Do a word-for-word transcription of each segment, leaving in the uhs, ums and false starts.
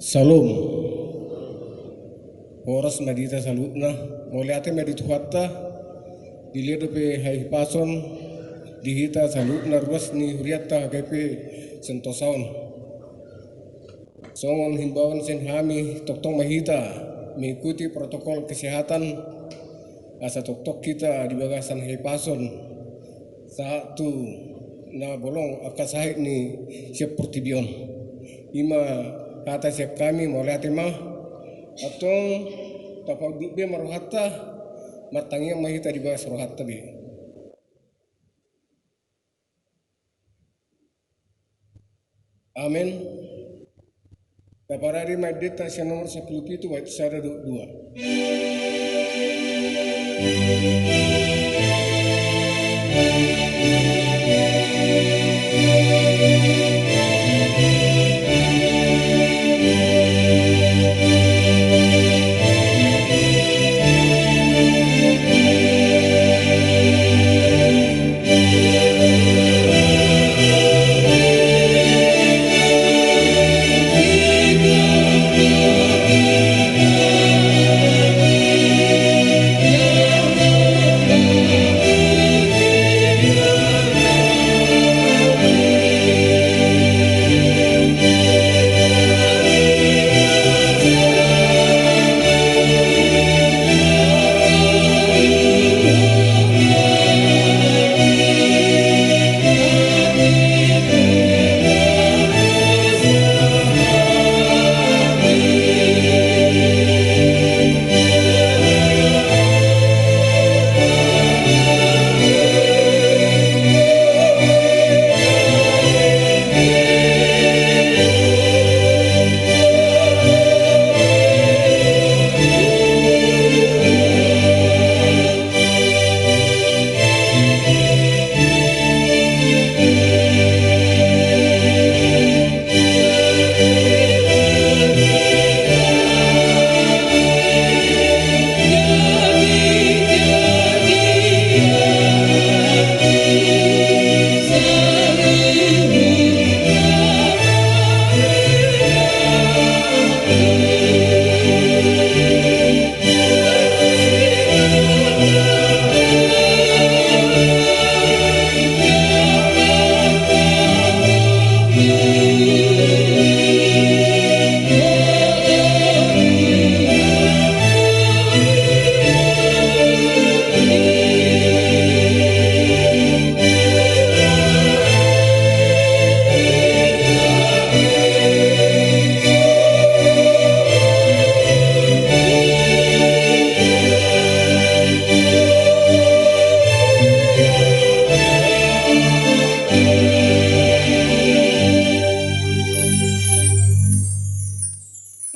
Salom. Horas ma di hita saluhutna. Mauliate ma di Tuhanta, dilehon dope hahipason di hita saluhutna ruas ni hurianta H K P Sentosa on. Songon himbauan sian hami, tongtong ma hita mengikuti protokol kesehatan, asa tongtong hita di bagasan hahipason sahat tu na bolong angka sahit ni sian portibi on. I ma hata sian hami, mauliate ma. Antong tapaunduk be ma rohanta, martangiang ma hita di bagas rohanta be. Amen. Taparade ma endenta sian nomor sampulu pitu bait sada dohot dua.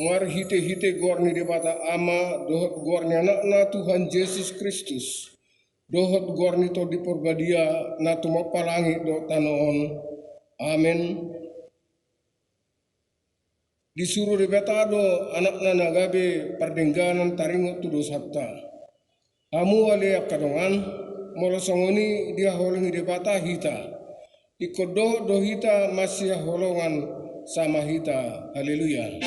Marhitehite goar ni Debata Ama dohot goar ni Anakna Tuhan Jesus Kristus, dohot goar ni Tondi Porbadia na tumompa langit dohot tano on. Amen. Disuru Debata do Anakna na gabe pardengganan taringot tu dosanta. Hamu ale angka dongan, molo songon i dihaholongi Debata hita, ingkon dohot do hita masihaholongan sama hita. Haleluya.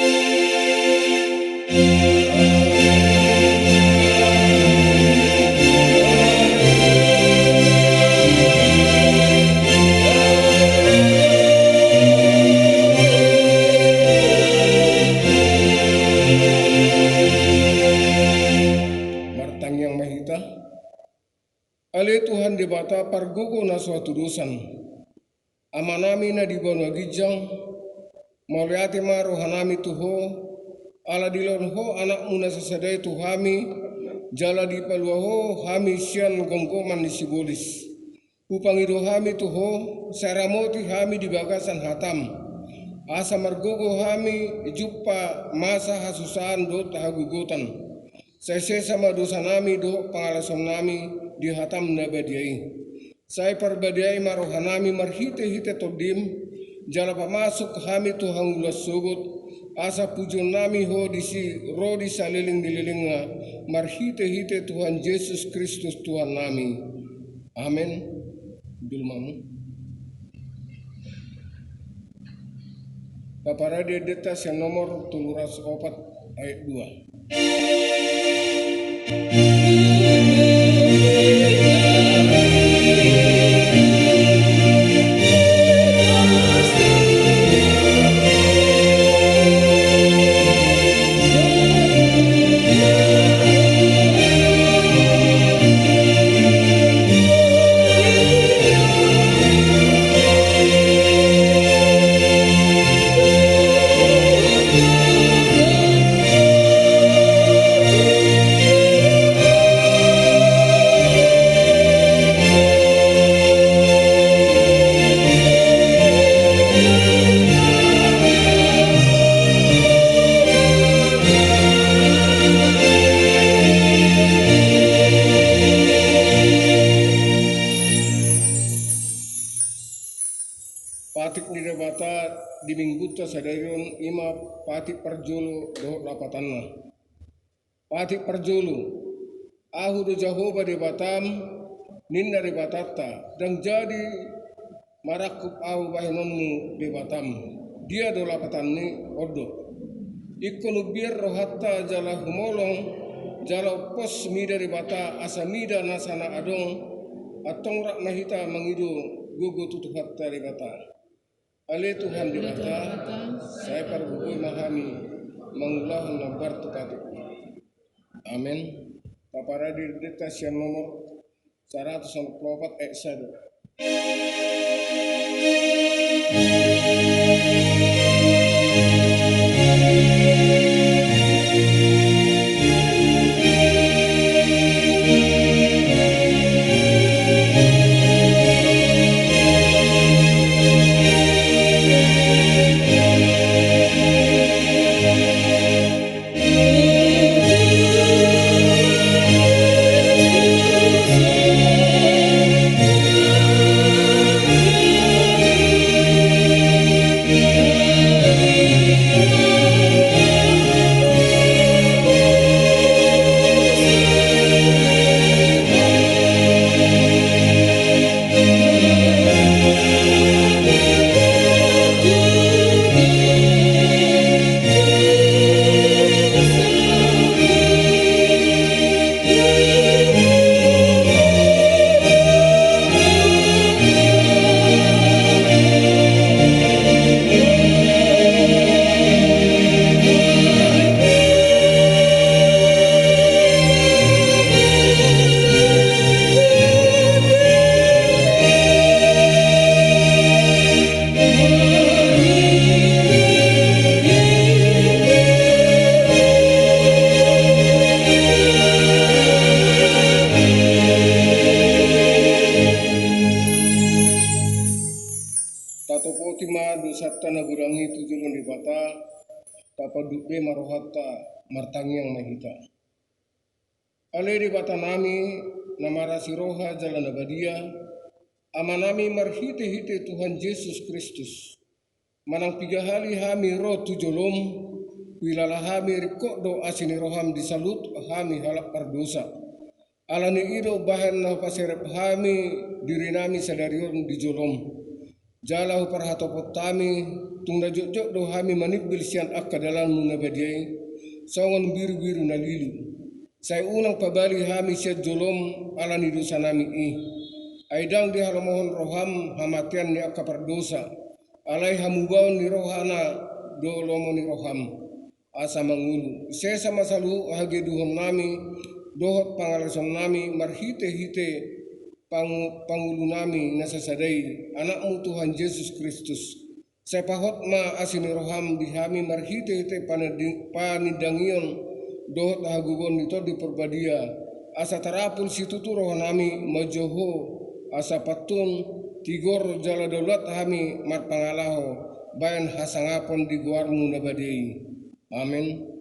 Martangiang ma hita. Ale Tuhan Debata pargogo na so hatudosan, Amanami na di banua ginjang, mauliate ma rohanami tu Ho, ala dilehon Ho Anakmu na sasada i tu hami, jala dipalua Ho hami sian gomgoman ni sibolis. Hupangido hami tu Ho, sai ramoti hami di bagasan hataM, asa margogo hami jumpa masa hasusaan dohot hagogotan. Sai sesa ma dosanami dohot pangalesonnami di hataM na badia i. Sai parbadiai ma rohanami marhitehite TondiM, jala pamasuk hami tu hangoluan sogot, asa pujionnami Ho disi ro di saleleng ni lelengna, marhitehite Tuhan Jesus Kristus Tuhannami. Amen. Jumpa ma. Taparade endenta sian nomor tolu ratus opat ayat dua. Patik ni Debata di Minggunta sadari on i ma patik parjolo dohot lapatanna. Patik parjolo, Ahu do Jahowa Debatam, ninna Debatanta, ndang jadi marangkup Ahu bahenonmu Debatam. Dia do lapatanni? On do. Ingkon umbiar rohanta jala humolong, jala umpos mida Debata asa mida nasa na adong, antong rap ma hita mangido gogo tu Tuhanta Debata. Ale Tuhan Debata, sai pargogoi ma hami mangulahon na hombar tu patik. Amen. Taparade endenta sian nomor saratus onom pulu opat ayat sada. Tatopoti ma dosanta na godang i tu jolo ni Debata, tapandut be ma rohanta, martangiang ma hita. Ale Debatanami, na marasi roha jala na badia, Amanami marhitehite Tuhan Jesus Kristus, manang piga hali hami ro tu jolom, huilala hami ringkot do asi ni roham di saluhut hami halak pardosa. Ala ni i do umbahen na hupaserep hami dirinami sadari on di jolom. Jala huparhatopot hami, tung na jotjot do hami manimbil sian angka dalanmu na badia i, songon birubiru na lilu. Sai unang pabali hami sian jolom ala ni dosanami i. Ai ndang dihalomohon roham hamatean ni angka pardosa, alai hamubaon ni rohana do lomo ni roham. Asa mangolu, sesa ma saluhut hageduhonnami dohot pangalesonnami marhitehite pangu-, pangulunami na sasada i, Anakmu Tuhan Jesus Kristus. Sai pahot ma asi ni roham di hami marhitehite panindi-, panindangion dohot hagogoon ni Tondi Parbadia, asa tarapul situtu rohanami manjou Ho, asa pantun, tigor jala daulat hami marpangalaho bahen hasangapon di goarmu na badia i. Amen.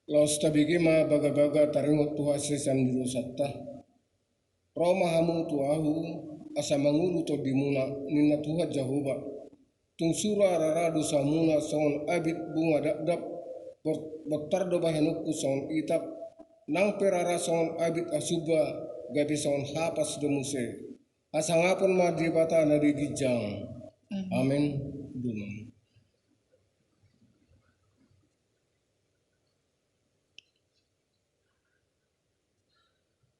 Laos tabege ma bagabaga taringot tu hasesaan ni dosanta. Ro ma hamu tu Ahu, asa mangolu tondimuna, ninna Tuhan Jahowa. Tung sura rara dosamuna songon abit bunga dapdap, bor-, bontar do bahenonku songon itap, nang pe rara songon abit asumba, gabe songon hapas do muse. Hasangapon ma Debata na di ginjang. Amen. Amen. Dumenggan.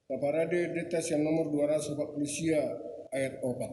Taparade deta sian nomor dua ratus empat puluh sia, ayat opat.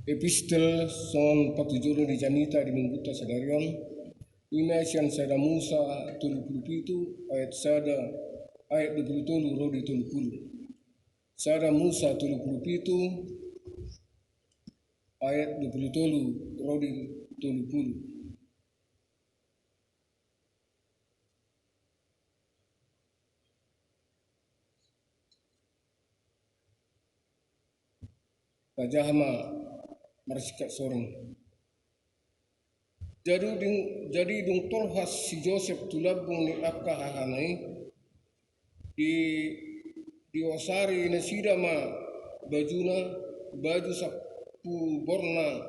Epistel songon patujolo ni jamita di minggunta sadari on, ima sian sada Musa tolu pulu pitu ayat sada, ayat dua pulu tolu ro di tolu pulu. Sada Musa tolu pulu pitu ayat dua pulu tolu ro di tolu pulu. Tajaha ma marsingkat soreng. Jadi dung, jadi dung tolhas si Josep tu lambung ni angka hahana i, di, diosari nasida ma bajuna, baju sampu borna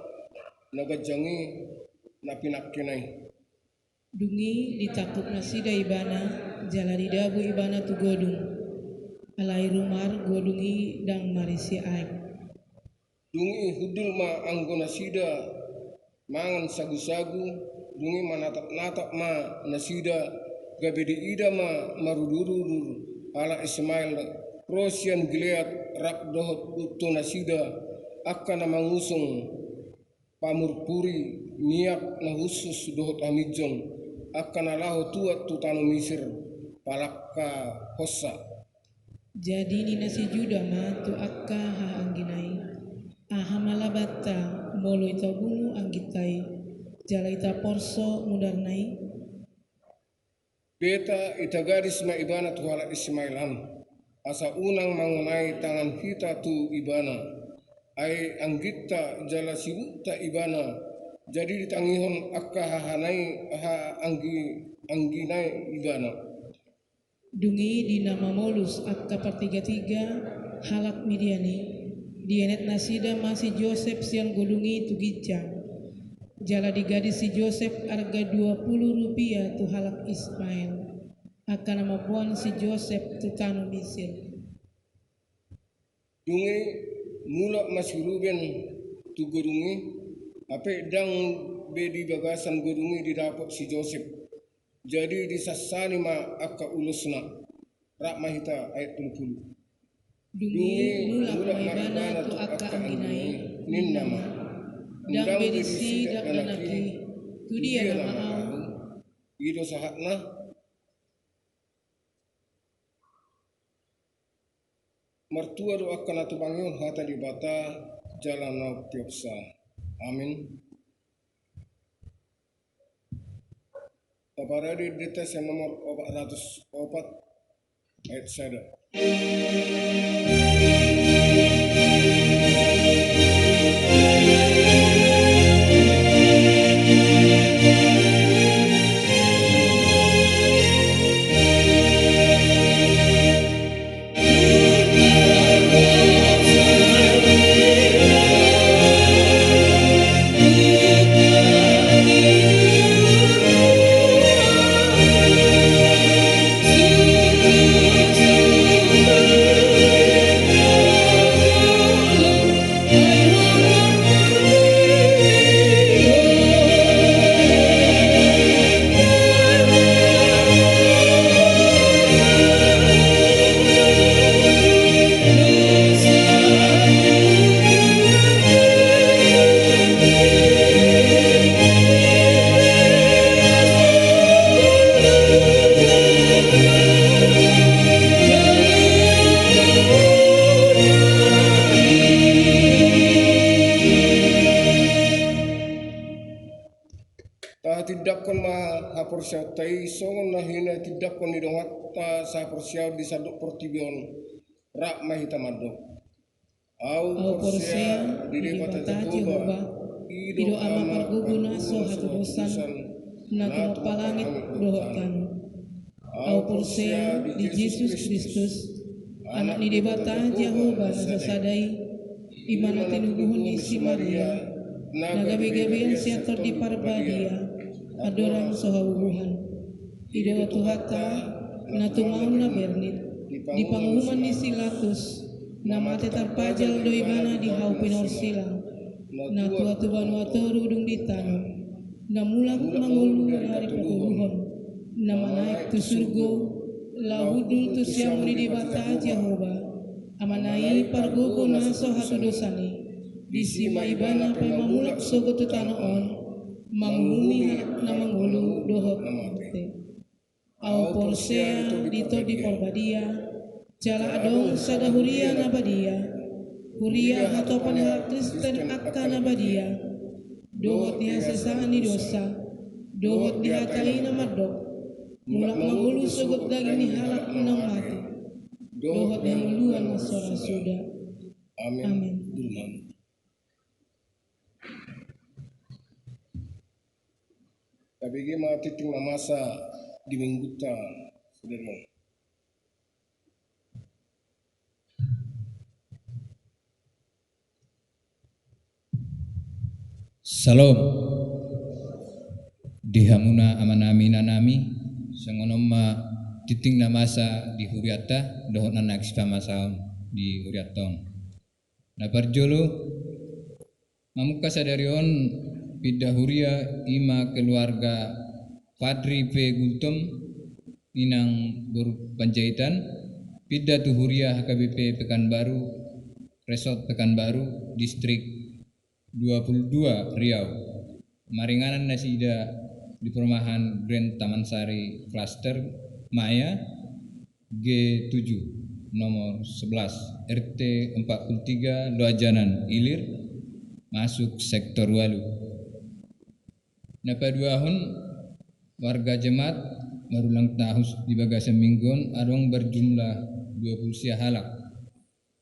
na ganjang i, na pinangkena i. Dung i ditangkup nasida ibana, jala didabu ibana tu godung. Alai rumar godung i ndang marisi aek. Dung i hundul ma anggo nasida mangan sagusagu, dung i manatapnatap ma nasida, gabe diida ma marudurudur halak Ismael ro sian Gilead rap dohot unto nasida, angka na mangusung pamurpuri, miak na hushus dohot haminjon, angka na laho tuat tu tano Misir, palangka hossa. Jadi ninna si Juda ma tu angka hahaanggina i, aha ma labanta molo ita bunu angginta i, jala ita porso mudarna i? Beta ita gadis ma ibana tu halak Ismael an, asa unang mangonai tangan hita tu ibana, ai angginta jala sibukta ibana, jadi ditangihon angka hahana i, hahaanggi-, anggina i ibana. Dung i di na mamolus angka partigatiga halak Midian i, dienet nasida ma si Josep sian godung i tu ginjang. Jala digadis si Josep arga dua pulu rupia tu halak Ismael, angka na mamboan si Josep tu tano Misir. Dung i mulak ma si Ruben tu godung i, hape ndang be di bagasan godung i didapot si Josep. Jadi disansani ma angka ulosna. Rap ma hita ayat tolu pulu. Dung i mulak ma ibana tu angka anggina i, ninna ma, ndang be disi dakdanak i, tu dia nama ahu? I do sahatna. Martua do angka na tumangihon hata Debata jala na umpeopsa. Amin. Taparade deta sian nomor opat ratus opat, ayat sada. haporseaonta i songon na hinatindanghon ni donganta sahaporseaon di sandok portibi on, rap ma hita mandok. Ahu porsea di Debata Jahowa, i do Ama pargogo na so hatodosan, na tumompa langit dohot tano. Ahu porsea di Jesus Kristus, Anak ni Debata Jahowa na sasada i, i ma na tinubuhon ni si Maria, na gabegabean sian Tondi Parbadia, andorang so habubuhan. I do Tuhanta, na tumaon na bernit, di panguhuman ni si Pilatus, na mate tarpajal do ibana di hau pinorsilang, na tua tu banua toru dung di tano, na mulak mangolu di ari patoluhon, na manaek tu surgo, laho hundul tu siamun ni Debata Jahowa, Amana i pargogo na so hatodosan i, disi ma ibana paima mulak sogot tu tano on, manguhumi halak na mangolu dohot na mate. Ahu porsea di Tondi Parbadia, jala adong sada huria na badia, huria hatopan halak Kristen angka na badia, dohot di hasesaan ni dosa, dohot di hata i na mandok, mulak mangolu sogot daging ni halak na mate, dohot di hangoluan na so ra suda. Amin. Amin. Tabege ma tingting na masa di minggunta sadari on. Syalom. Di hamuna amanami, inanami, songon on ma tingting na masa di hurianta dohot na naeng sipamasaon di hurianta on. Na parjolo, mamungka sadari on pinda huria i ma keluarga Fadri P Gultom, Inang boru Panjaitan, pinda tu huria H K B P Pekanbaru, Resort Pekanbaru, Distrik dua puluh dua Riau. Maringanan nasida di perumahan Grand Taman Sari Cluster Maya, G tujuh, nomor sebelas, R T empat puluh tiga, Loajanan Ilir, masuk sektor walu. Na paduahon, warga jemaat marulang tahun di bagasan minggu on adong berjumlah dua puluh sia halak.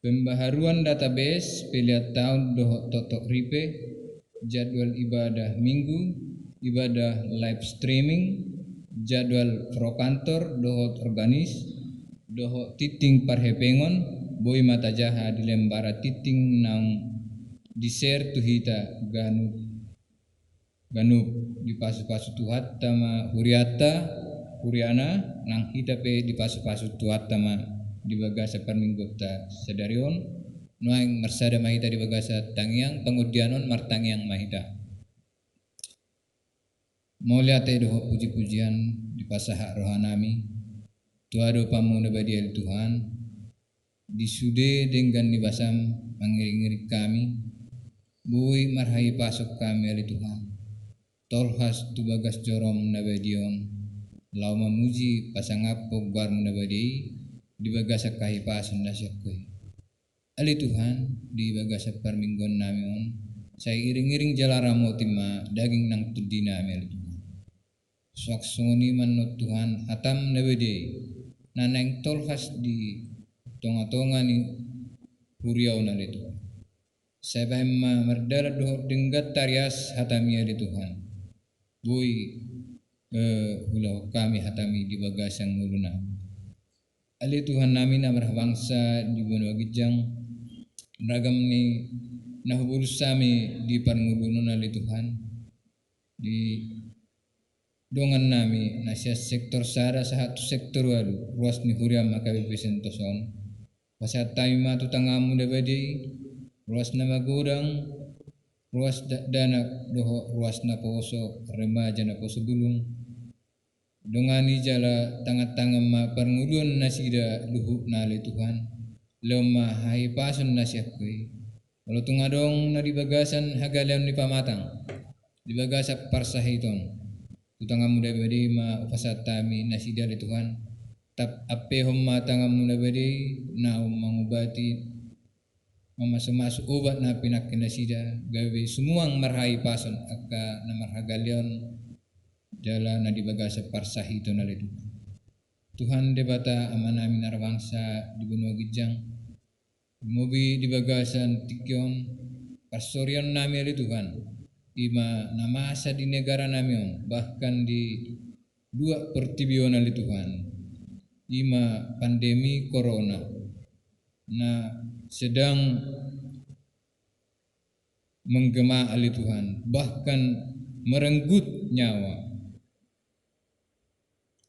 Pembaharuan database, pelean tahun dohot toktok ripe, jadwal ibadah minggu, ibadah live streaming, jadwal pro kantor dohot organis, dohot tingting parhepengon, boi ma tajaha di lembara tingting naung di-share tu hita ganup. Ganup dipasupasu Tuhanta ma hurianta, huriana, nang hita pe dipasupasu Tuhanta ma di bagasan parmingguonta sadari on. Nuaeng marsada ma hita di bagasan tangiang, pangundian on martangiang ma hita. Mauliate dohot pujipujian dipasahat rohanami tu adopanMu na badia ale Tuhan, di sude denggan ni basaM mangiringiring hami, boi marhahipason hami ale Tuhan. Tolhas tu bagas joroM na badia on, laho mamuji pasangaphon goarMu na badia i, di bagasan hahipason na sian Ho i. Ale Tuhan, di bagasan parmingguonnami on, sai iringiring jala ramoti ma daging nang tondinami ale Tuhan. Suang songon i ma annon Tuhan, hataM na badia i, na naeng tolhas di tongatonga ni huria on ale Tuhan. Sai bahen ma mardalan dohot denggan tarias hataMi ale Tuhan. Boi, eh, huulahon hami hataMi di bagasan ngolunami. Ale Tuhannami na marhabangsa di banua ginjang, ragam ni na hubolus hami di parngoluon on ale Tuhan, di dongannami na sian sektor sada sahat tu sektor walu, ruas ni huriaM H K B P Sentosa on. Pasahat hami ma tu tanganMu na badia i, ruas na magodang, ruas dakdanak dohot ruas naposo, remaja naposo bulung. Dongani jala tangantangan ma parngoluon nasida luhutna ale Tuhan. Lehon ma hahipason na sian Ho i. Molo tung adong na di bagasan hagaleon ni pamatang, di bagasan parsahiton, tu tanganMu na badia i ma hupasahat hami nasida ale Tuhan. Tap ampehon ma tanganMu na badia i, naung mangubati, mamasumasu obat na pinangke nasida, gabe sumuang marhahipason angka na marhagaleon jala na di bagasan parsahiton ale Tuhan. Tuhan Debata Amanami na harbangsa di banua ginjang, lumobi di bagasan tingki on, parsorionnami ale Tuhan, i ma na masa di negaranami on, bahkan di dua portibi on ale Tuhan, i ma pandemi corona na sedang menggema ale Tuhan, bahkan merenggut nyawa.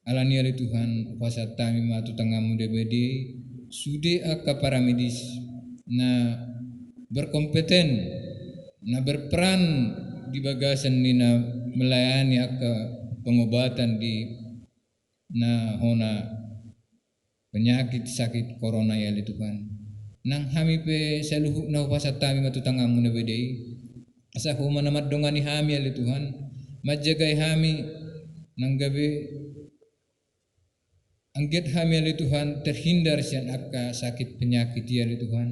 Alani ale Tuhan, hupasahat hami ma tu tanganmu na badia i, sude angka paramedis na berkompeten, na berperan di bagasan ni na melayani angka pengobatan di na hona penyakit sakit corona i ale Tuhan. Nang hami pe saluhutna hupasahat hami ma tu tanganmu na badia i, asa ho ma na mandongani hami ale Tuhan, manjagai hami, nang gabe anggiat hami ale Tuhan terhindar sian angka sakit penyakit i ale Tuhan.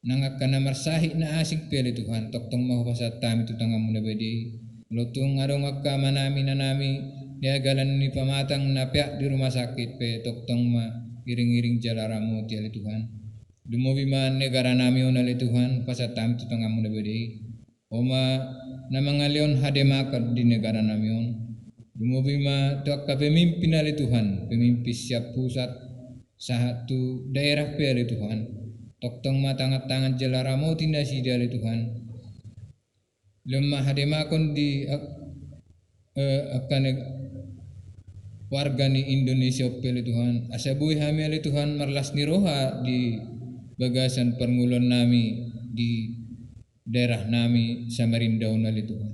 Nang angka na marsahit na asing pe ale Tuhan, tongtong ma hupasahat hami tu tanganmu na badia i. Molo tung adong angka amanami inanami di hagalan ni pamatang na peak di rumah sakit pe, tongtong ma iring-iring jala ramoti ale Tuhan. Lumobi ma negaranami on ale Tuhan, hupasahat hami tu tanganmu na badia i. Ho ma na mangalehon hademakan di negaranami on. Lumobi ma tu angka pemimpin ale Tuhan, pemimpin sian pusat sahat tu daerah pe ale Tuhan. Tongtong ma tangan-tangan jala ramoti nasida ale Tuhan. Lehon ma hademakon di ak-, eh, angka neg-, warga ni Indonesia on pe ale Tuhan. Asa boi hami ale Tuhan marlas ni roha di bagasan parngoluonnami di daerahnami Samarinda on ale Tuhan.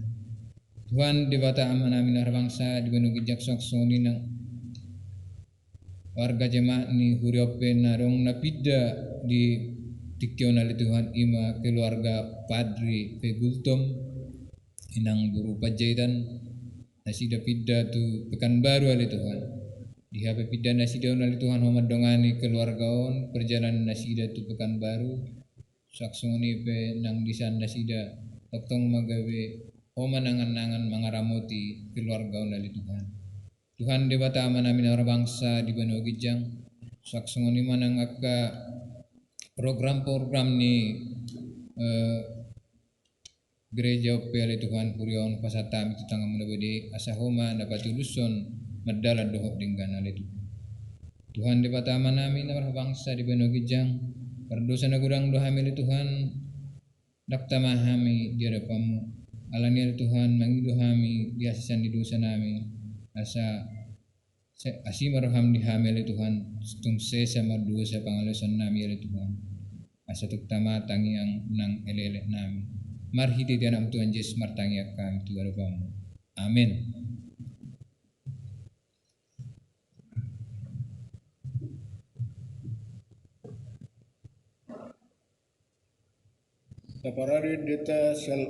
Tuhan Debata Amanami na harbangsa di banua ginjang, suang songon i nang warga jemaat ni huria on pe na adong na pinda di tingki on ale Tuhan, i ma keluarga Padri Pegultom, inang boru Panjaitan, nasida pinda tu Pekanbaru ale Tuhan. Di hape pinda nasida on ale Tuhan, ho mandongani keluarga on, perjalanan nasida tu Pekanbaru, suang songon i pe nang di san nasida, tongtong ma gabe ho ma nangan-nangan mangaramoti keluarga on ale Tuhan. Tuhan Debata Amanami na harbangsa di banua ginjang, suang songon i ma nang angka program-program ni, eh, gereja on pe ale Tuhan, huria on, hupasahat hami tu tanganmu na badia i, asa ho ma na patulushon mardalan dohot denggan ale Tuhan. Tuhan Debata Amanami na marhabangsa di banua ginjang, pardosa na godang do hami ale Tuhan, ndang tama hami di adopanmu. Alani i ale Tuhan, mangido hami di hasesaan ni dosanami, asa se-, asi ma roham di hami ale Tuhan, tung sesa mardosa pangalaosion nami ale Tuhan. Asa tung tama tangiang nang elek-elek nami. Marhite di Anakmu Tuhan Jesus martangiang hami tu adopanmu. Amen. Taparade deta sian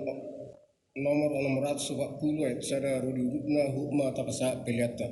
nomor onom ratus opat pulu ayat sada ro di urupna, huhut ma tapasahat peleanta.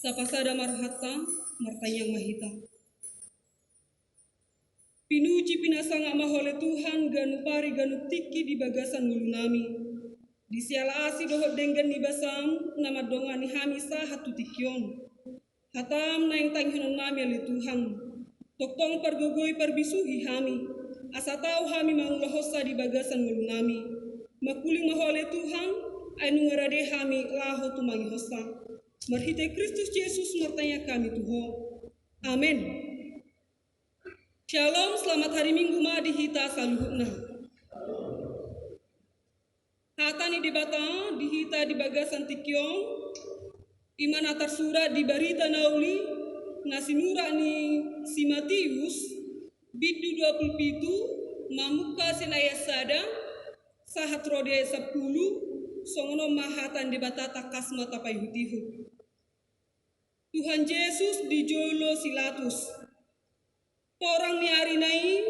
Tapasada ma rohanta, martangiang ma hita. Pinuji pinasangap ma Ho ale Tuhan ganup ari ganup tingki di bagasan ngolunami. Di siala asi dohot denggan ni basaM na mandongani hami sahat tu tingki on. HataM naeng tangihonon nami ale Tuhan. Tongtong pargogoi parbisuhi hami, asa tau hami mangulahonsa di bagasan ngolunami. Mangkuling ma Ho ale Tuhan, ai nunga rade hami laho tumangihonsa. Marhite Kristus Jesus martangiang hami tu Ho. Amen. Shalom, selamat hari Minggu ma di hita saluhutna. Hata ni Debata di hita di bagasan tingki on, i ma na tarsurat di Barita Na Uli na sinurat ni si Matius, bindu dua pulu pitu, mamungka sian ayat sada sahat ro di ayat sampulu. Songon on ma hata ni Debata, tangkas ma tapaihutihut. Tuhan Jesus di jolo si Latus. Torang ni arina i,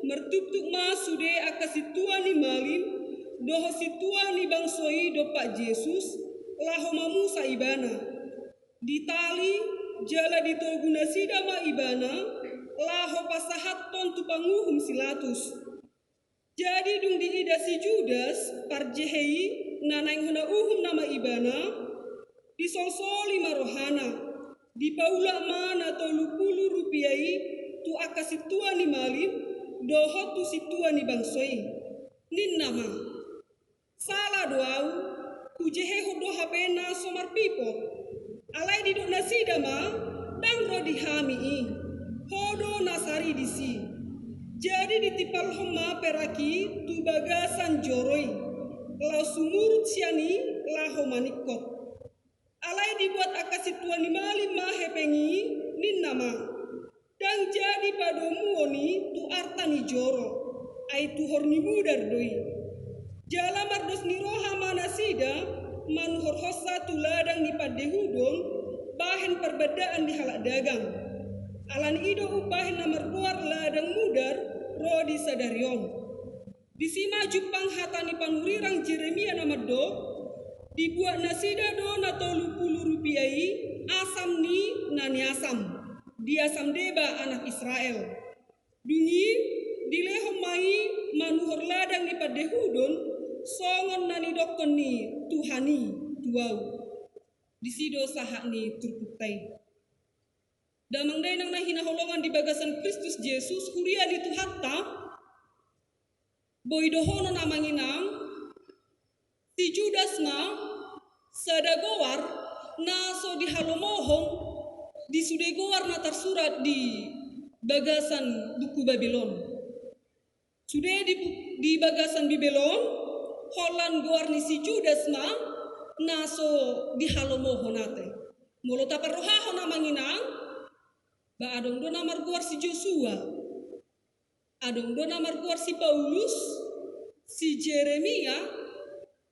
martuktuk ma sude angka sintua ni malim dohot sintua ni bangso i dompak Jesus, laho mamusa Ibana. Ditali jala ditogu nasida ma Ibana, laho pasahathon tu panguhum si Latus. Jadi dung diida si Judas parjehe i na naeng hona uhum nama ibana, disolsoli ma rohana, dipaulak ma na tolu pulu rupia i tu angka sintua ni malim dohot tu sintua ni bangso i. Ninna ma, sala do ahu, hujehehon do hape na so marpipot. Alai didok nasida ma, ndang ro di hami i, ho do na sari disi. Jadi ditimpalhon ma perak i tu bagasan joro i, laos sumurut sian i laho maningkot. Alai dibuat angka sintua ni malim ma hepeng i, ninna ma, ndang jadi padomuon i tu arta ni joro, ai tuhor ni mudar do i. Jala mardos ni roha ma nasida manuhorhonsa tu ladang ni pandehudon bahen parbandaan ni halak dagang. Alani i do umbahen na margoar ladang mudar ro di sadari on. Disi ma jumpang hata ni panurirang Jeremia na mandok, dibuat nasida do na tolu pulu rupia i asam ni na niasam, diasam deba anak Israel. Dung i dilehon ma i manuhor ladang ni pandehudon songon na nidokkon ni Tuhan i tu ahu. Disi do sahat ni turpukta i. Damang dainang na hinaholongan di bagasan Kristus Jesus, huria ni Tuhanta, boi dohonon amang inang, si Judas ma sada goar na so dihalomohon di sude goar na tarsurat di bagasan buku Babilon. Sude di, di bagasan Bibel on, holan goar ni si Judas ma na so dihalomohon ate. Molo taparrohahon amang inang, ba adong do na margoar si Josua, adong do na margoar si Paulus, si Jeremia,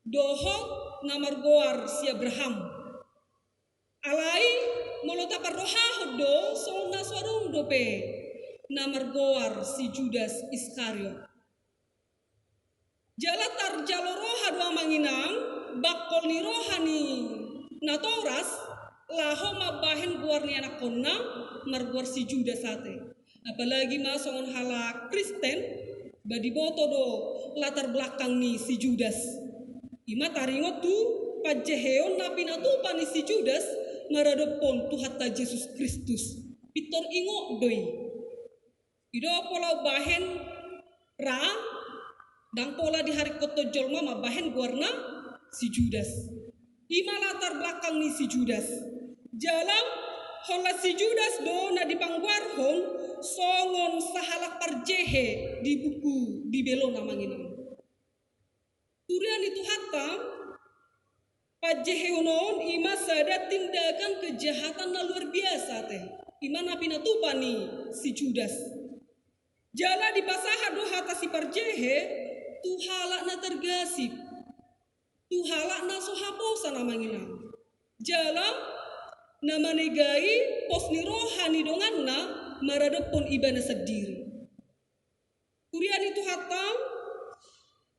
dohot na margoar si Abraham. Alai molo taparrohahon do, songon na so adong dope na margoar si Judas Iskariot. Jala tarjalo roha do amang inang, bangkol ni roha ni natoras, laho mambahen goar ni anakkonna margoar si Judas ate. Apalagi ma songon halak Kristen, ba diboto do latar belakang ni si Judas. I ma taringot tu panjeheon na pinatupa ni si Judas maradophon Tuhanta Jesus Kristus. Pintor ingot do i. I do pola umbahen ra, ndang pola diharingkothon jolma mambahen goarna si Judas. I ma latar belakang ni si Judas. Jala holan si Judas do na dipanggoarhon songon sahalak parjehe di buku Bibel on amang inang. Huria ni Tuhanta, panjeheon on i ma sada tindakan kejahatan na luar biasa ate. I ma na pinatupa ni si Judas. Jala dipasahat do hata siparjehe tu halak na targasip, tu halak na so haposan amang inang. Jala na manegai pos ni roha ni donganna maradophon ibana sandiri. Huria ni Tuhanta,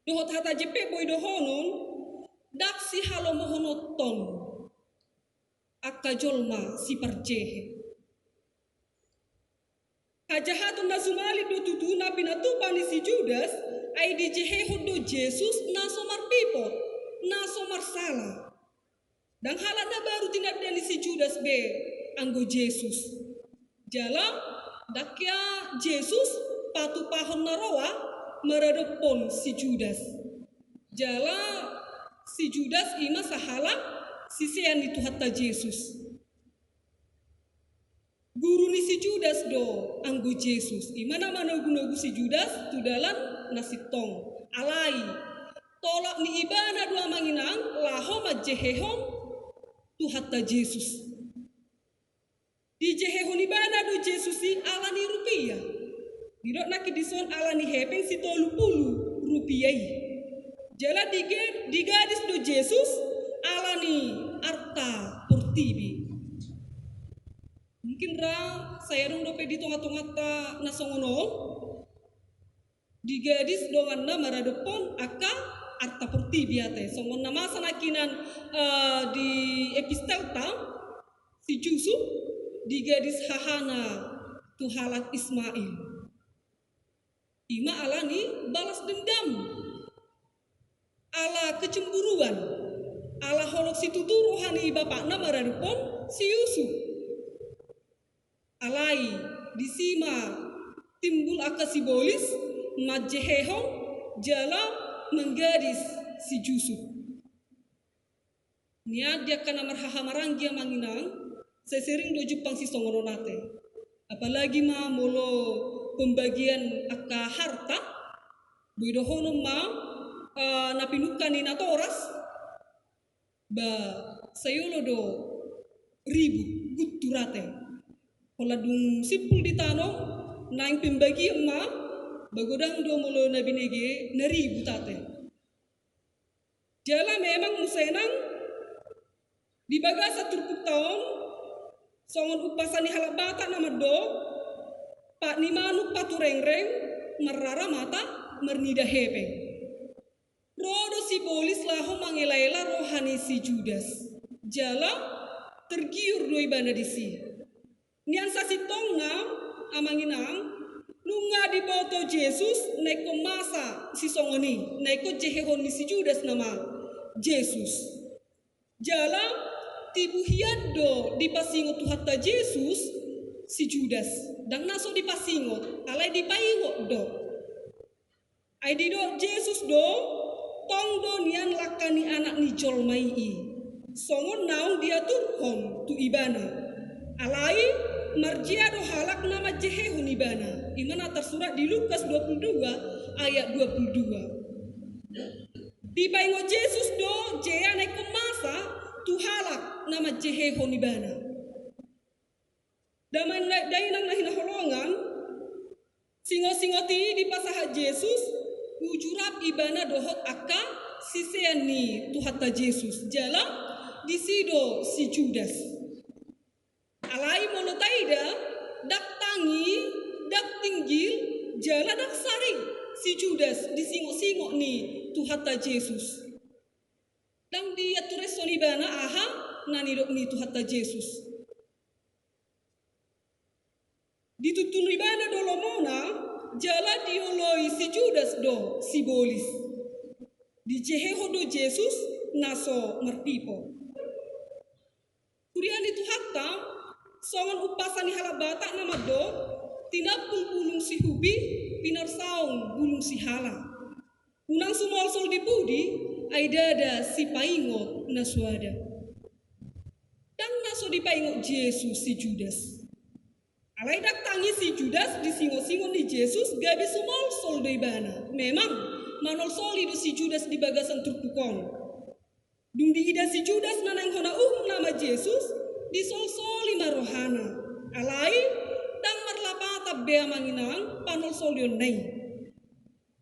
dohot hata je pe boi dohonon, ndang sihalomohononton. angka jolma siparjehe. Hajahaton na sumalin do tutu na pinatupa ni si Judas, ai dijehehon do Jesus na so marpipot, na so marsala. Ndang halak na baru tinanda ni si Judas be anggo Jesus. Jala ndang ia Jesus patupahon na roa maradophon si Judas. Jala si Judas i ma sahalak sisean ni Tuhanta Jesus. Guru ni si Judas do anggo Jesus, i ma na manogunogu si Judas tu dalan na sintong. Alai tolap ni ibana do amang inang laho manjehehon Tuhanta Jesus. Dijehehon ibana do Jesus i ala ni rupia. Didok nangkin dison ala ni hepeng sitolu pulu rupia i. Jala diga-, digadis do Jesus ala ni arta portibi. Mungkin ra sai adong dope di tongatonganta na songon on. Digadis donganna maradophon angka arta portibi ate. Songon na masa nangkinan, eh, di epistelta, si Jusup digadis hahana tu halak Ismail. I ma ala ni balas dendam, ala kecemburuan, ala holong situtu roha ni bapakna maradophon si Yusuf. Alai disi ma timbul angka sibolis manjehehon jala manggadis si Yusuf. Nian di angka na marhahamaranggi amang inang, sai sering do jumpang sisongon on ate. Apalagi ma molo pembagian angka harta, boi dohonon ma, eh, na pinungka ni natoras, ba sai olo do ribut, guntur ate. Holan dung simpul ditanom, naeng pembagian ma, ba godang do molo na binege na ribut ate. Jala memang muse nang di bagasan turpukta on, songon umpasa ni halak Batak na mandok, pat ni manuk paturengreng, marrara mata marnida hepeng. Ro do sibolis laho mangelaela roha ni si Judas. Jala tergiur do ibana disi. Nian sasintongna, amang inang, nunga diboto Jesus na ingkon masa sisongon i, na ingkon jehehon ni si Judas nama Jesus. Jala tibu hian do dipasingot Tuhanta Jesus si Judas. Ndang na so dipasingot, alai dipaingot do. Ai didok Jesus do, tong do nian langka ni Anak ni jolma i, songon naung diaturhon tu ibana. Alai marjea do halak na manjehehon ibana. I ma na tarsurat di Lukas dua puluh dua ayat dua puluh dua. Dipaingot Jesus do jea na ingkon masa tu halak na manjehehon ibana. Damang dainang na hinaholongan, singot-singot i dipasahat Jesus, uju rap ibana dohot angka sisean ni Tuhanta Jesus, jala disi do si Judas. Alai molo taida, ndang tangi, ndang tinggil, jala ndang saring si Judas di singot-singot ni Tuhanta Jesus. Ndang diatureshon ibana aha na nidok ni Tuhanta Jesus. Dituntun ibana do lomona, jala dioloi si Judas do sibolis. Dijehehon do Jesus na so marpipot. Huria ni Tuhanta, songon umpasa ni halak Batak na mandok, tinampul bulung sihubi, pinarsaung bulung sihala. Unang sumolsol di pudi, ai ndada sipaingot na suada. Ndang na so dipaingot Jesus si Judas. Alai ndang tangi si Judas di singot-singot ni Jesus gabe sumolsol do ibana. Memang manolsoli do si Judas di bagasan turpuk on. Dung diida si Judas na naeng hona uhum nama Jesus, disolsoli ma rohana. Alai ndang marlapatan be amang inang panolsolionna i.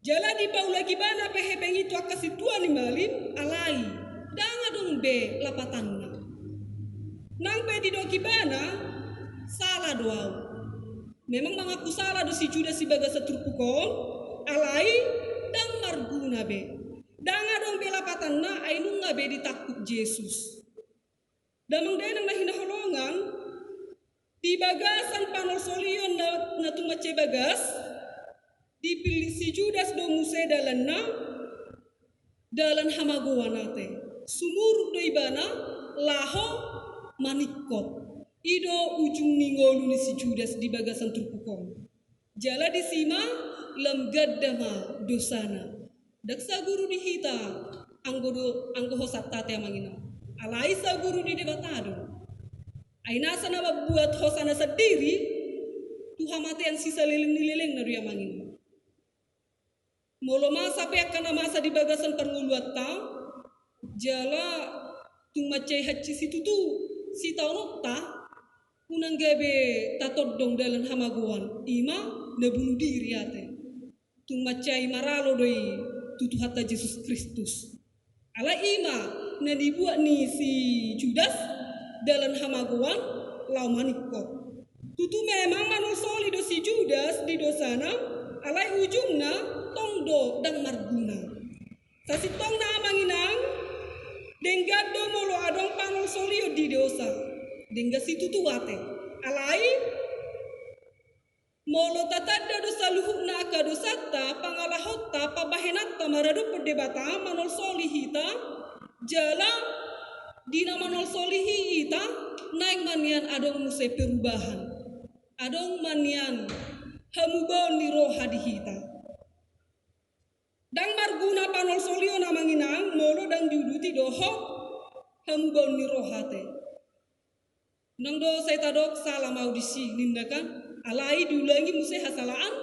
Jala dipaulak ibana pe hepeng i tu angka sintua ni malim, alai ndang adong be lapatanna. Nang pe didok ibana, sala do ahu. Memang mangaku sala do si Judas di bagasan turpuk on, alai ndang marguna be. Ndang adong be lapatanna ai nunga be ditangkup Jesus. Damang dainang na hinaholongan, di bagasan panolsolion na, na tung mansai bagas, dipillit si Judas do muse dalanna, dalan hamagoan ate. Sumurut do ibana laho maningkot. I do ujung ni ngolu ni si Judas di bagasan turpuk on. Jala disi ma lam ganda ma dosana. Ndang saguru di hita anggo do, anggo hosanta ate amang inang. Alai saguru di Debata do. Ai nasa na mambuat hosana sandiri tu hamatean sisaleleng ni lelengna do i amang inang. Molo masa pe angka na masa di bagasan parngoluanta, jala tung mansai hansit situtu sitaononta, unang gabe tatondong dalan hamagoan, i ma na bunuh diri ate. Tung mansai maralo do i tu Tuhanta Jesus Kristus. Alai i ma na nibuat ni si Judas, dalan hamagoan laho maningkot. Tutu memang manolsoli do si Judas di dosana, alai ujungna tong do ndang marguna. Sasintongna amang inang, denggan do molo adong panolsolion di dosa. Denggan situtu ate. Alai molo tatanda do saluhutna angka dosanta, pangalahonta, pambahenanta maradophon Debata manolsoli hita, jala di na manolsoli hita, naeng ma nian adong muse perubahan. Adong ma nian hamubaon ni roha di hita. Ndang marguna panolsolion amang inang, molo ndang diuduti dohot hamubaon ni roha ate. Unang do sai tadok sala ma au disi ninna kan, alai diulangi muse hasalaan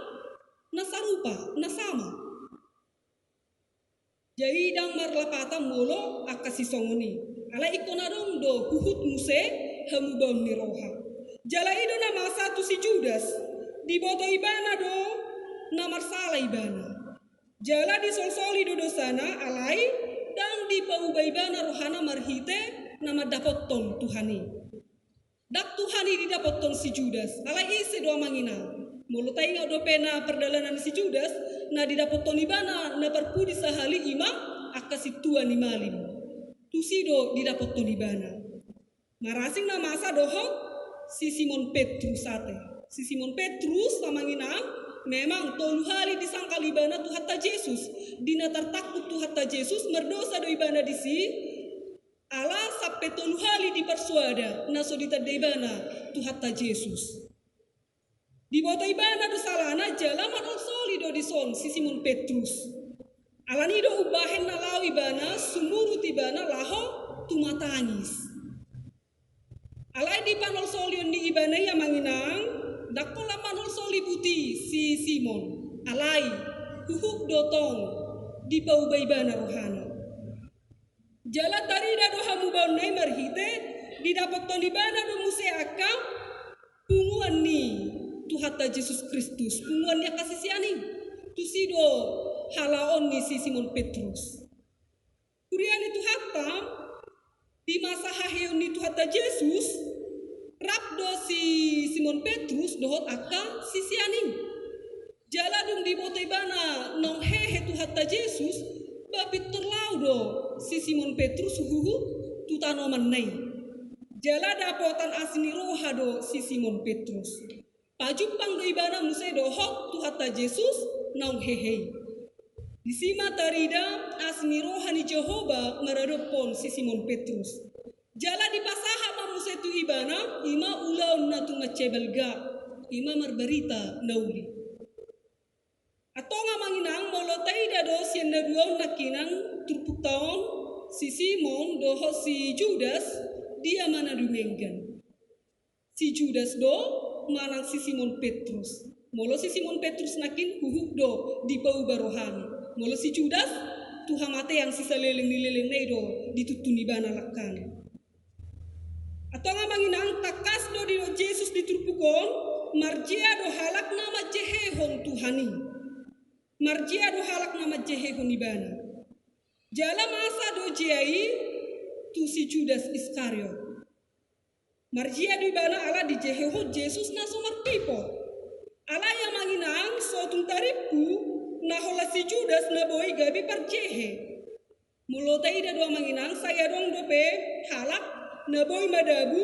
na sarupa, na sama. Jadi ndang marlapatan molo angka sisongon i. Alai ingkon adong do huhut muse hamubaon ni roha. Jala i do na masa tu si Judas, diboto ibana do na marsala ibana. Jala disolsoli do dosana, alai ndang dipauba ibana rohana marhite na mandapothon Tuhan i. Ndang Tuhan i didapothon si Judas, alai ise do amang inang? Molo taingot dope na pardalanan ni si Judas, na didapothon ibana na parpudi sahali i ma angka sintua ni malim. Tusi do didapothon ibana. Marasing na masa dohot si Simon Petrus ate. Si Simon Petrus amang inang, memang tolu hali disangkal ibana Tuhanta Jesus. Di na tartangkup Tuhanta Jesus, mardosa do ibana disi, ala sampe tolu hali diparsoada na so ditanda ibana Tuhanta Jesus. Diboto ibana do salana jala manolsoli do dison si Simon Petrus. Alani do umbahen na laho ibana, sumurut ibana laho tumatangis. Alai di panolsolion ni ibana i amang inang, ndang holan manolsoli buti si Simon. Alai huhut do tong dipauba ibana rohana. Jala tarida do hamubaonna i marhite didapothon ibana do muse angka punguan ni Tuhanta Jesus Kristus, punguan ni angka sisean i. Tusi do halaon ni si Simon Petrus. Huria ni Tuhanta, di masa haheheon ni Tuhanta Jesus, rap do si Simon Petrus dohot angka sisean i. Jala dung diboto ibana naung hehe Tuhanta Jesus, ba pintor laho do si Simon Petrus huhut tu tanomanna i. Jala dapotan asi ni roha do si Simon Petrus. Pajumpang do ibana muse dohot Tuhanta Jesus naung hehe i. Disi ma tarida asi ni roha ni Jahowa maradophon si Simon Petrus. Jala dipasahat ma muse tu ibana, i ma ulaon na tung mansai balga, i ma marbarita na uli. Antong amang inang, molo taida do sian na dua on nangkinan turpukta on, si Simon dohot si Judas, dia ma na dumenggan? Si Judas do manang si Simon Petrus? Molo si Simon Petrus nangkin huhut do dipauba rohana. Molo si Judas, tu hamatean sisaleleng ni lelengna i do dituntun ibana langkana. Antong amang inang, tangkas do didok Jesus di turpuk on, marjea do halak na manjehehon Tuhan i. Marjea do halak na manjehehon ibana. Jala masa do jea i tu si Judas Iskariot. Marjea do ibana ala dijehehon Jesus na so marpipot. Alai amang inang, so tung tarimpu na holan si Judas na boi gabe parjehe. Molo taida do amang inang, sai adong dope halak na boi madabu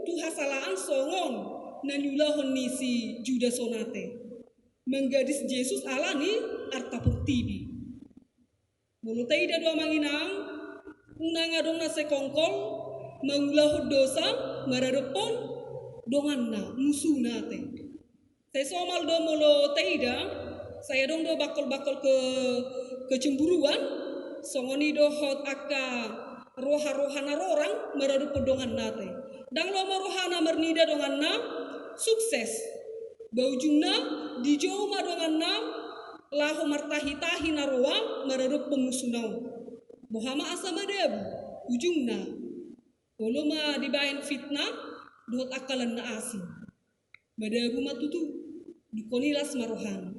tu hasalaan songon na niulahon ni si Judas on ate, manggadis Jesus ala ni arta portibi. Molo taida do amang inang, unang adong na sekongkol mangulahon dosa maradophon donganna, musuna ate. Sai somal do molo taida, sai adong do bangkol-bangkol ke, kecemburuan, songon i dohot angka roha-roha na rorang maradophon donganna ate. Ndang lomo rohana marnida donganna sukses. Ba ujungna dijou ma donganna laho martahi-tahi na roa maradophon musuna on. Boha ma asa madabu ujungna? Olo ma dibaen fitnah dohot angka lan na asing. Madabu ma tutu, dungkon i las ma rohana.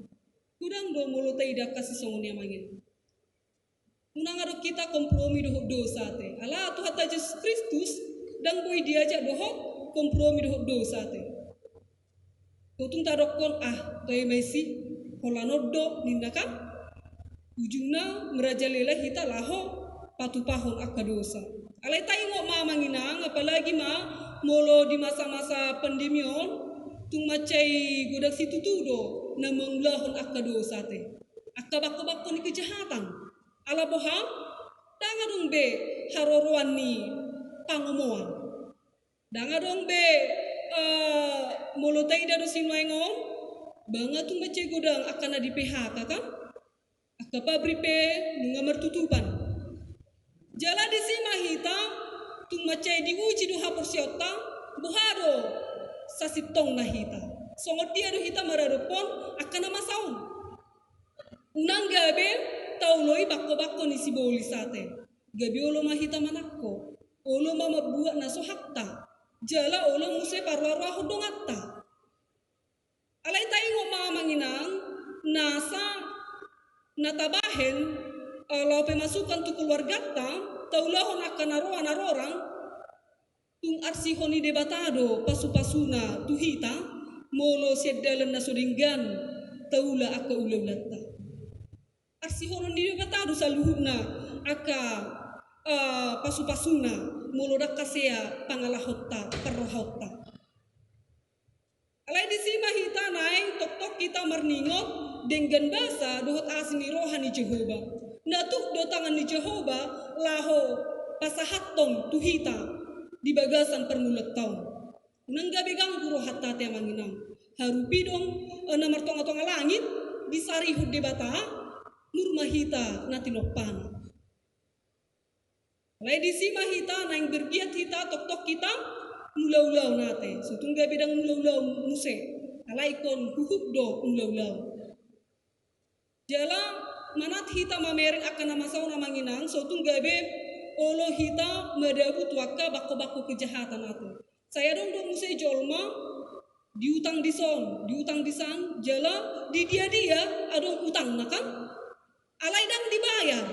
Godang do molo taida angka sisongon i amang inang. Unang adong hita kompromi dohot dosa ate. Ala Tuhanta Jesus Kristus ndang boi diajak dohot kompromi dohot dosa ate. Totung tadokkon, ah, toe ma isi, holan on do ninna kan. Ujungna merajalela hita laho patupahon angka dosa. Alai taingot ma amang inang, apalagi ma molo di masa-masa pandemi on, tung mansai godang situtu do na mangulahon angka dosa ate, angka bangko-bangko ni kejahatan. Ala boha? Ndang adong be haroroan ni pangomoan. Ndang adong be, eh, molo taida do sinuaeng on, ba nga tung mansai godang angka na di P H K kan? Angka pabrik pe nunga martutupan. Jala disi ma hita tung mansai diuji do haporseaonta, boha do sasintongna hita. Songon dia do hita maradophon angka na masa on. Unang gabe taoloi bangko-bangko ni sibolis ate. Gabe olo ma hita manangko, olo ma mambuat na so hakta, jala olo muse paroa-roahon donganta. Alai taingot ma amang inang, nasa na tabahen, eh, laho pemasukan tu keluarganta, taulahon angka na roa na rorang, tung arsihon ni Debata do pasu-pasuna tu hita, molo sian dalan na so denggan taula angka ula-ulanta. Arsihonon ni Debata do saluhutna angka, eh, pasu-pasuna, molo ndang hasea pangalahonta, parrohaonta. Alai disi ma hita naeng tongtong hita marningot denggan basa dohot asi ni roha ni Jahowa. Na tuk do tangan ni Jahowa laho pasahathon tu hita di bagasan parngoluanta on. Unang gabe ganggu rohanta ate amang inang. Harupi do, eh, na martonga-tonga langit, disarihon Debata, mur ma hita na tinompana. Alai disi ma hita naeng bergiat hita tongtong hita mangula-ula on ate. So tung gabe ndang mangula-ula on muse. Alai ingkon huhut do mangula-ula on. Jala manat hita mamereng angka na masa on amang inang, so tung gabe olo hita madabu tu angka bangko-bangko kejahatan ate. Sai adong do muse jolma diutang dison, diutang disan, jala di dia-dia adong utangna kan? Alai ndang dibayar.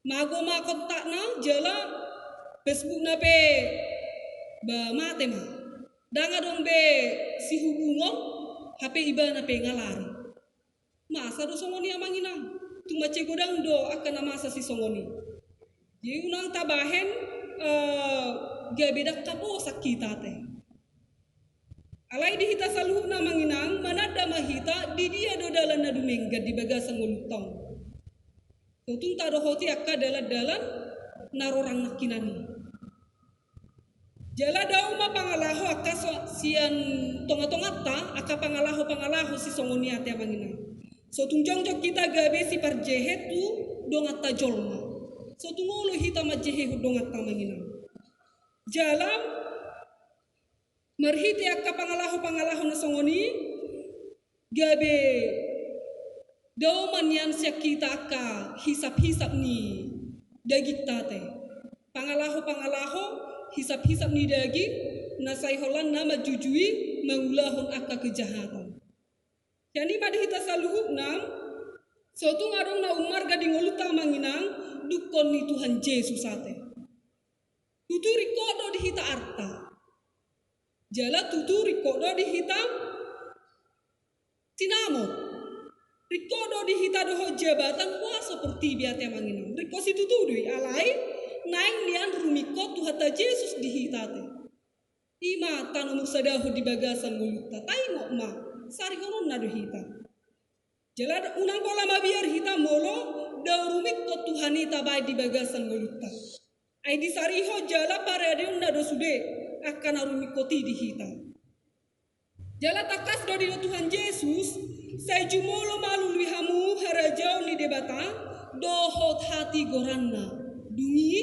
Mago ma kontakna jala Facebookna pe ba mate ma. Ndang adong be sihubungon, hape ibana pe ngalari. Masa do songon i amang inang, tung mansai godang do angka na masa sisongon i. Jadi unang tabahen, eh, gabe ndang haposan hita ate. Alai di hita saluhutna amang inang, mananda ma hita di dia do dalan na dumenggan di bagasan ngolunta on. So tung tadohoti angka dalan-dalan na rorang nangkinan i. Jala dao ma pangalaho angka so, sian tonga-tonganta, angka pangalaho-pangalaho sisongon i ate amang inang. So tung jongjong hita gabe siparjehe tu donganta jolma. So tung olo hita manjehehon donganta amang inang. Jala marhite angka pangalaho-pangalaho na songon i, gabe dao ma nian sian hita angka hisap-hisap ni dagingta ate. Pangalaho-pangalaho, hisap-hisap ni daging, na sai holan na manjujui mangulahon angka kejahatan. Sian i ma di hita saluhutna, so tung adong na ummarga di ngolunta amang inang, dungkon ni Tuhan Jesus ate. Tutu ringkot do di hita arta. Jala tutu ringkot do di hita sinamot. Ringkot do di hita dohot jabatan kuaso portibi ate amang inang. Ringkot situtu do i alai naeng nian rumingkot Tuhanta Jesus di hita ate. I ma tano mursadahon di bagasan ngolunta, taingot ma, sarihononna do hita. Jala unang pola mabiar hita molo dao rumingkot Tuhan i tabaen di bagasan ngolunta. Ai disarihon jala paradeonna do sude angka na rumingkot i di hita. Jala tangkas do didok Tuhan Jesus, sai jumolo ma lului hamu harajaon ni Debata dohot hatigoranna. Dung i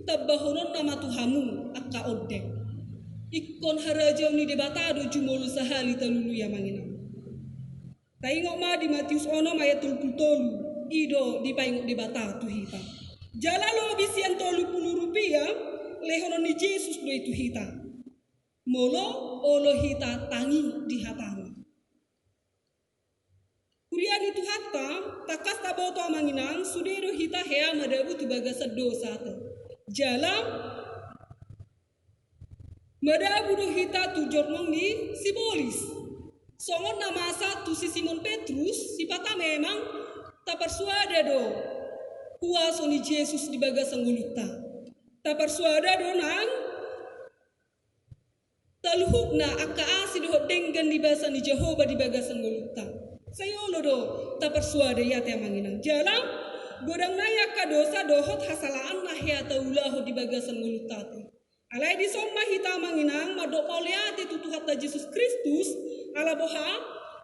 tambahononna ma tu hamu angka ondeng. Ingkon harajaon ni Debata do jumolo sahali talului, amang inang. Taingot ma di Matius onom ayat tolu pulu tolu, i do dipaingot Debata tu hita. Jala lobi sian tolu pulu rupia lehonon ni Jesus do i tu hita. Molo olo hita tangi di hatana. Huria ni Tuhanta, tangkas taboto, amang inang, sude do hita hea madabu tu bagasan dosa ate. Jala madabu do hita tu jornong ni sibolis. Songon na masa tu si Simon Petrus, sipata memang taparsuada do huaso ni Jesus di bagasan ngolunta. Taparsuada do nang saluhutna angka asi dohot denggan ni basa ni Jahowa di bagasan ngolunta. Sai olo do taparsuada i ate, amang inang. Jala godang nai angka dosa dohot hasalaan na hea taulahon di bagasan ngolunta ate. Alai dison ma hita, amang inang, mandok mauliate tu Tuhanta Jesus Kristus, ala boha,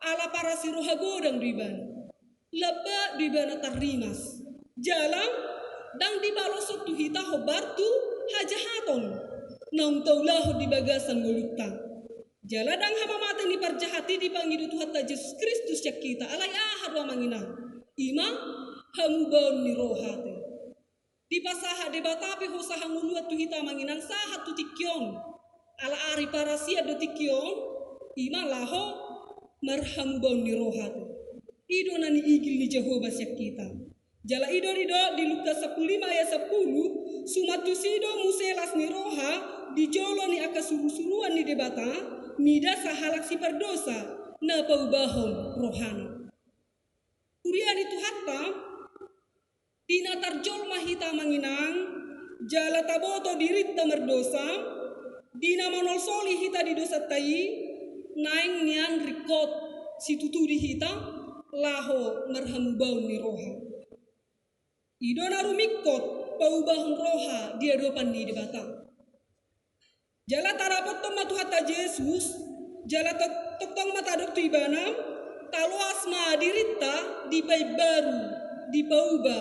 ala parasi roha godang do ibana. Lamba do ibana tarrimas. Jala ndang dibaloshon tu hita hombar tu hajahaton naung taulahon di bagasan ngolunta. Jala ndang hamamate ni parjahat i dipangido Tuhanta Jesus Kristus sian hita, alai aha do, amang inang? I ma hamubaon ni roha ate. Dipasahat Debata pe hosa hangoluan tu hita, amang inang, sahat tu tingki on. Ala ari parasian do tingki on, i ma laho marhamubaon ni roha ate. I do na niigil ni Jahowa sian hita. Jala i do didok di Lukas sampulu lima ayat sampulu, suman tusi do muse las ni roha di jolo ni angka surusuruan ni Debata, mida sahalak sipardosa na paubahon rohana. Huria ni Tuhanta, di na tarjolma hita, amang inang, jala taboto dirinta mardosa, di na manolsoli hita di dosanta i, naeng nian ringkot situtu di hita laho marhamubaon ni roha. I do na rumingkot paubahon roha di adopan ni Debata. Jala tarapothon ma Tuhanta Jesus, jala to-, tongtong ma tadok tu ibana, taloas ma dirinta dipaimbaru, dipauba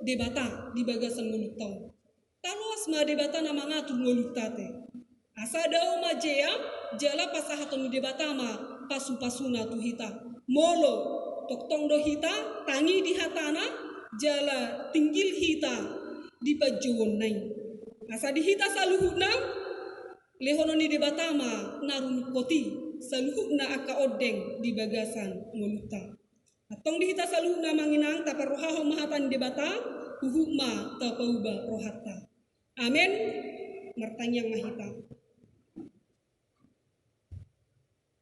Debata di bagasan ngolunta on. Taloas ma Debata na mangatur ngolunta ate. Asa dao ma jea, jala pasahaton ni Debata ma pasupasuna tu hita. Molo tongtong do hita tangi di hatana, jala tinggil hita di panjouonna i. Asa di hita saluhutna, lehonon ni Debata ma na rumingkot i saluhutna angka ondeng di bagasan ngolunta. Antong di hita saluhutna, amang inang, taparrohahon ma hata ni Debata, huhut ma tapauba rohanta. Amen. Martangiang ma hita.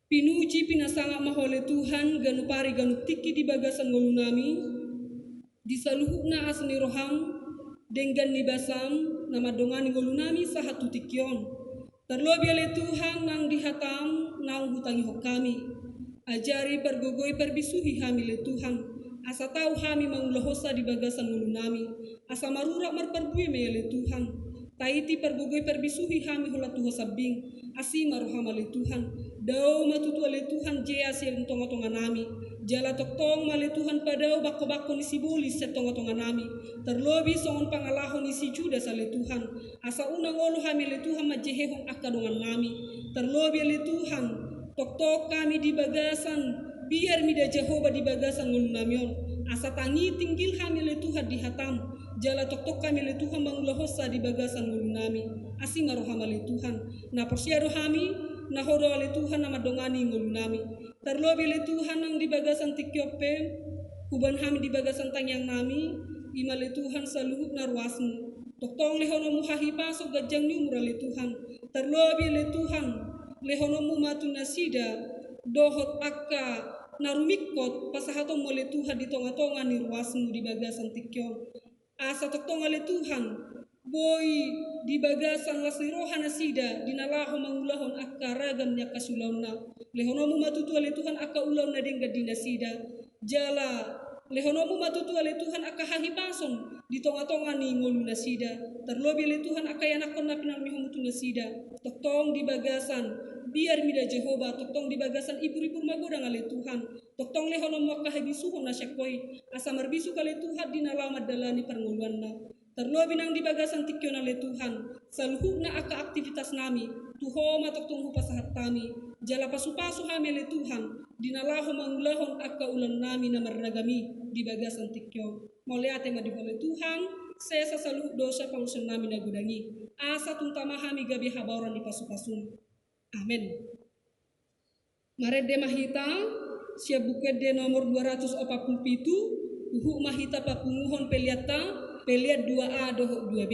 Pinuji, pinasangap ma Ho ale Tuhan, ganup ari ganup tingki di bagasan ngolunami, di saluhutna asi ni roham, denggan ni basam, na mandongani ngolunami sahat tu tingki on. Tarlobi ale Tuhan, nang di hatam naung hutangihon hami. Ajari, pargogoi, parbisuhi hami ale Tuhan, asa tau hami mangulahonsa di bagasan ngolunami, asa marurat marparbue ma i ale Tuhan. Taiti, pargogoi, parbisuhi hami holan tu Ho sambing. Asi ma roham ale Tuhan. Dao ma tutu ale Tuhan jea sian tongatonganami. Jala tongtong ma ale Tuhan padao bangkobangko ni sibolis sian tongatonganami. Tarlobi songon pangalaho ni si Judas ale Tuhan. Asa unang olo hami ale Tuhan manjehehon angka dongannami. Tarlobi ale Tuhan, tongtong hami di bagasan biar mida Jahowa di bagasan ngolunami on. Asa tangi tinggil hami ale Tuhan di hatam. Jala tongtong hami ale Tuhan mangulahonsa di bagasan ngolunami. Asi ma roham ale Tuhan. Na porsea do hami, na Ho do ale Tuhan na mandongani ngolunami. Tarlobi ale Tuhan nang di bagasan tingki on pe, huboan hami di bagasan tangiangnami, i ma ale Tuhan saluhutna ruasmu. Tongtong lehononmu hahipason, ganjang ni umur ale Tuhan. Tarlobi ale Tuhan, lehononmu ma tu nasida dohot angka na rumingkot pasahatonmu ale Tuhan di tongatonga ni ruasmu di bagasan tingki on. Asa tongtong ale Tuhan, Boi di bagasan las ni roha nasida di na laho mangulahon angka ragam ni angka siulaonna. Lehononmu ma tutu ale Tuhan angka ulaon na denggan di nasida. Jala lehononmu ma tutu ale Tuhan angka hahipason di tonga-tonga ni ngolu nasida. Tarlobi ale Tuhan angka ianakhon na pinarmehonmu tu nasida. Tongtong di bagasan biar mida Jahowa, tongtong di bagasan ibur-ibur magodang ale Tuhan. Tongtong lehononmu angka habisuhon na sian Ho i, asa marbisuk ale Tuhan di na laho mandalani parngoluanna. Tarlobi nang di bagasan tingki on ale Tuhan, saluhutna angka aktivitas nami, tu Ho ma tongtong hupasahat hami, jala pasu-pasu hami ale Tuhan, di na laho mangulahon angka ulaon nami na marragam i di bagasan tingki on. Mauliate ma di Ho ale Tuhan, sesa saluhut dosa pangalaosion nami na godang i, asa tung tama hami gabe habaoran ni pasu-pasum. Amen. Marende ma hita, sian Buku Ende nomor dua ratus opat pulu pitu, huhut ma hita papunguhon peleanta, pelean dua A dohot dua B.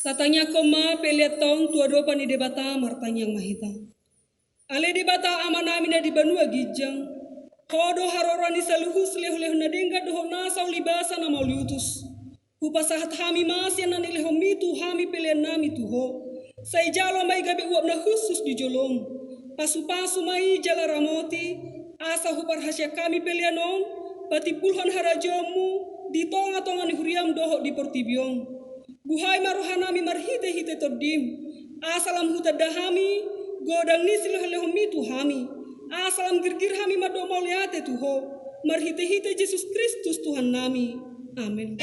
Tatangianghon ma peleanta on tu adopan ni Debata. Martangiang ma hita. Ale Debata Amanami na di banua ginjang, Ho do haroro ni saluhut silehonlehon na denggan dohot nasa ulibasa na mauliutus. Hupasahat hami ma sian na nilehonmi tu hami pelean nami tu Ho. Sai jalo ma i gabe uap na hushus di jolom. Pasupasu ma i jala ramoti, asa huparhaseang hami pelean on patimbulhon harajaonmu di tongatonga ni huriam dohot di portibi on. Buhai ma rohanami marhitehite Tondim, asa lam hutanda hami godang ni silehonlehonmi tu hami, asa lam girgir hami mandok mauliate tu Ho, marhitehite Jesus Kristus Tuhannami. Amen.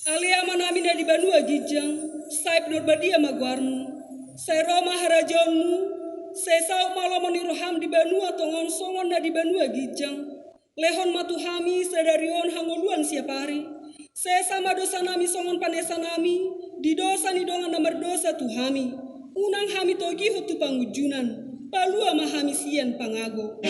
Ale Amanami na di banua ginjang, sai pinarbadia ma goarmu, sai ro ma harajaonmu, sai saut ma lomo ni roham di banua tonga on songon na di banua ginjang. Lehon ma tu hami sadari on hangoluan siapari. Sesa ma dosanami songon panesanami di dosa ni dongan na mardosa tu hami. Unang hami togihon tu pangunjunan, palua ma hami sian pangago.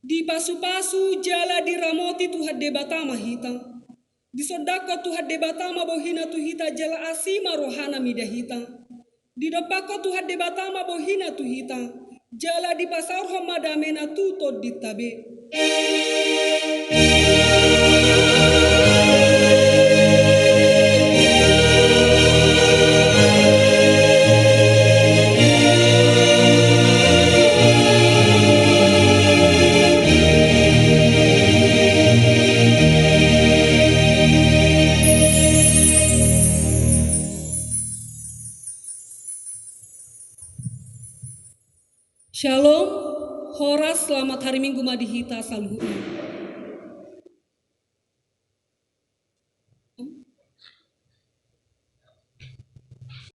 Dipasupasu jala diramoti Tuhan Debata ma hita. Disondangkon Tuhan Debata ma bohina tu hita jala asi ma rohana mida hita. Didompakkon Tuhan Debata ma bohina tu hita, jala dipasaorhon ma damena tu tondinta be. Shalom, horas, selamat hari Minggu ma di hita saluhutna.